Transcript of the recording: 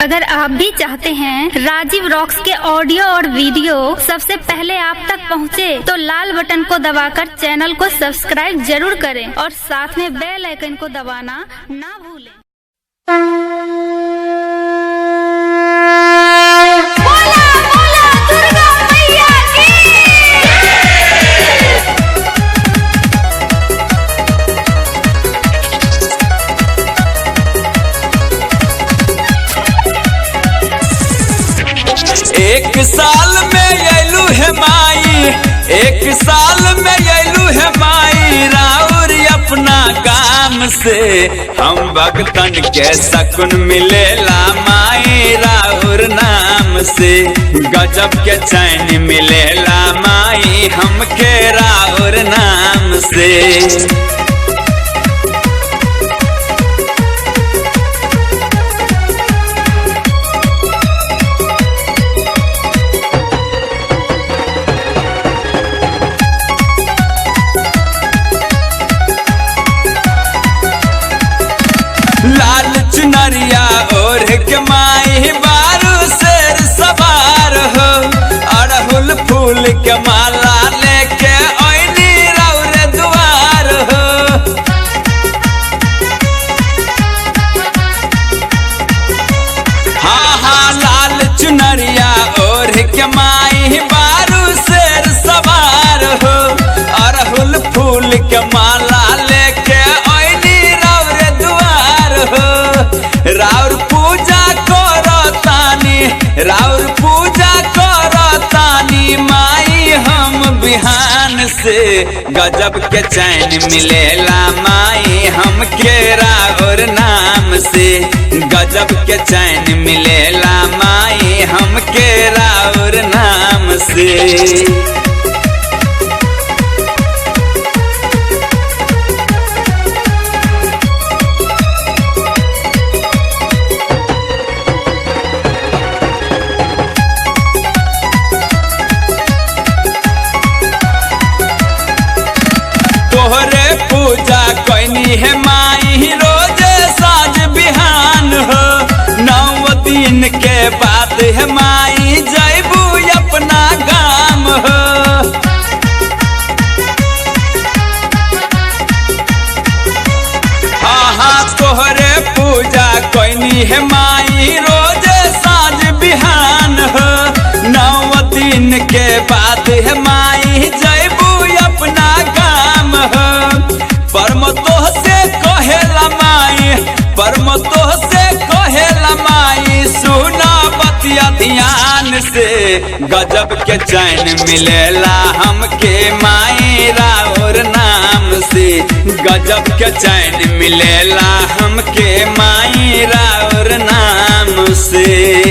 अगर आप भी चाहते हैं राजीव रॉक्स के ऑडियो और वीडियो सबसे पहले आप तक पहुंचे, तो लाल बटन को दबाकर चैनल को सब्सक्राइब जरूर करें और साथ में बेल आइकन को दबाना ना भूलें। बोला बोला दुर्गा मैया की। एक साल में अयलू है माई, एक साल में अयलू है माई, राउर अपना काम से हम भक्तन के शकुन मिलेला माई, राउर नाम से गजब के चैन मिलेला माई, हमके राउर नाम से। लाल चुनरिया ओढ़ के माई बारू शेर सवार हो, अड़हुल फूल के माला लेके ओइनी रौर दुआर हो। हाँ हाँ लाल चुनरिया ओढ़ के माई बारू शेर सवार हो, अड़हुल फूल के माला लेके ओइनी रौर दुआर हो। राउर पूजा करतानी, राउर पूजा करतानी माई हम बिहान से गजब के चैन मिलेला माई, हमके राउर नाम से गजब के चैन मिलेला माई, हमके राउर नाम से। तोहरे पूजा कैनी है माई रोजे साँझ बिहान हो, 9 दिन के बाद है माई जैबू अपना गाम हो। हाँ हाँ तोहरे पूजा कैनी है माई रोजे साँझ बिहान हो, 9 दिन के बाद है माई जैबू अपना गाम हो। परम तोह से कहेला माई, परम तोह से कहेला माई, सुना बतिया ध्यान से गजब के चैन मिलेला हमके माई, राउर नाम से गजब के चैन मिलेला हमके माई, राउर नाम से।